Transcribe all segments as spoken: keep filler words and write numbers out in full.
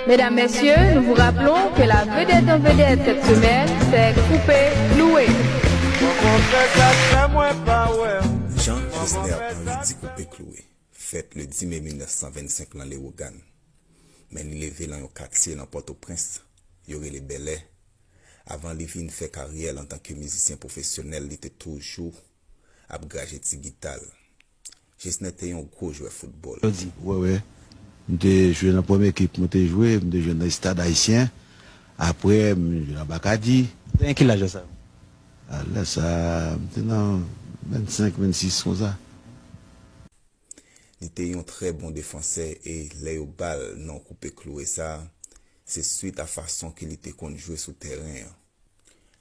Mesdames, Messieurs, nous vous rappelons que la vedette en vedette cette semaine, c'est Coupé Cloué. Jean Jesner Henry di Koupe Klouwe, fèt le dis me mil nèf san vennsenk nan Lewogàn. Men li leve nan yon katye nan Pòtoprens, yo rele Bèlè. Avan li vin fè karyè l antanke mizisyen pwofesyonèl, li te toujou ap graje ti gita l. Jesner te yon gwo jwè foutbòl. Yo di, wè, wè. M te jwe nan premye ekip, mwen te jwe, m te jwe nan Estad Ayisyen. Apre, m jwe nan Bakadi. Te gen ki laj lè sa? A lè sa, m te nan vennsenk, vennsis konsa. Li te yon trè bon defansè e lè yo ba l non Koupe Klouwe sa, se swit a fason ke li te konn jwe sou tèren an.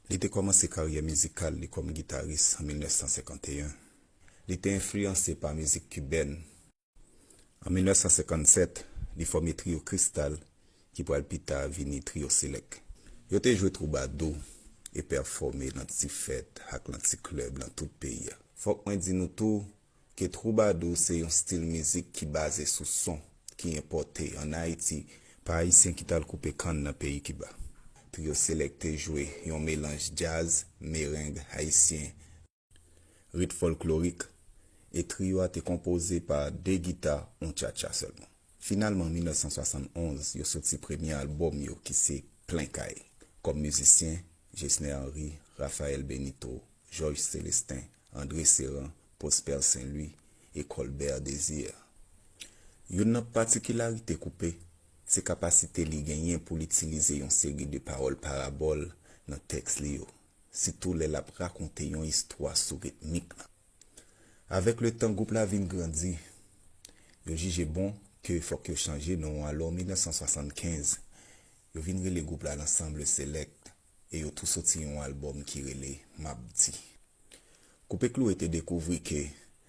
Li te kòmanse karyè mizikal li kòm gitaris an mil nèf san senkanteyen. Li te enfliyanse pa mizik kibèn. An mil nèf san senkannsèt, li fòme Trio Cristal, ki pral pita vini Trio Select. Yo te jwe twoubadou e pèfòme nan ti fèt ak nan ti klèb nan tout peyi a. Fòk mwen di nou tou ke twoubadou se yon stil mizik ki baze sou son ki enpòte ann Ayiti pa Ayisyen ki t al koupe kann nan peyi Kiba. Trio Select te jwe yon melanj djaz, mereng ayisyen, rit fòlklorik, e trio a te konpoze pa de gita, yon tchatcha sèlman. Finalman, an mil nèf san swasannonz, yo soti premye albòm yo ki se Plen Kay. Kòm mizisyen, Jesner Henry, Raphaël Benito, Georges Célestin, André Ceran, Prosper Saint-Louis e Colbert Désir. Youn nan patikilarite Koupe, se kapasite li genyen pou l itilize yon seri de pawòl parabòl nan tèks li yo, sitou lè l ap rakonte yon istwa sou ritmik la. Avèk letan, gwoup la vin grandi. Yo jije bon ke fòk yo chanje non an, alò, an mil nèf san swasannkenz, yo vin rele gwoup la L'Ensemble Select e yo tou soti yon albòm ki rele M ap di. Koupe Klouwe te dekouvri ke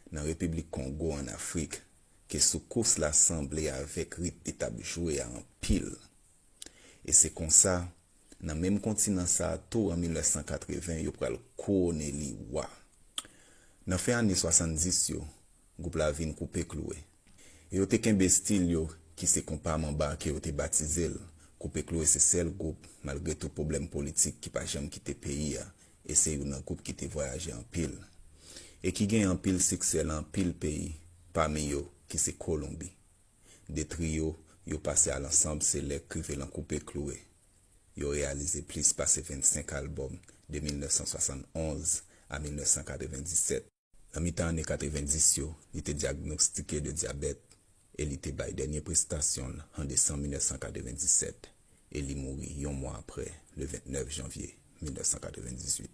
nan Repiblik Kongo, ann Afrik, ke soukous la sanble avèk rit li t ap jwe a anpil. E se konsa, nan menm kontinan sa a tou, an mil nèf san katreven, yo pral kouwonnen li wa. Nan fen ane swasanndis yo, gwoup la vin Koupe Klouwe. E yo te kenbe estil yo, ki se konpa manba ke yo te batize l. Koupe Klouwe se sèl gwoup, malgre tout pwoblèm politik, ki pa janm kite peyi a, e se youn nan gwoup ki te vwayaje anpil, e ki gen anpil siksè nan anpil peyi, pami yo ki se Kolonbi. De Trio, yo pase a L'Ensemble Select rive lan Koupe Klouwe. Yo reyalize plis pase vennsenk albòm de mil nèf san swasannonz a mil nèf san katrevendisèt. Nan mitan ane katrevendis yo, li te dyagnostike de dyabèt e li te bay dènye prestasyon l an desanm mil nèf san katrevendisèt e li mouri yon mwa apre, le vennèf janvye mil nèf san katrevendizuit.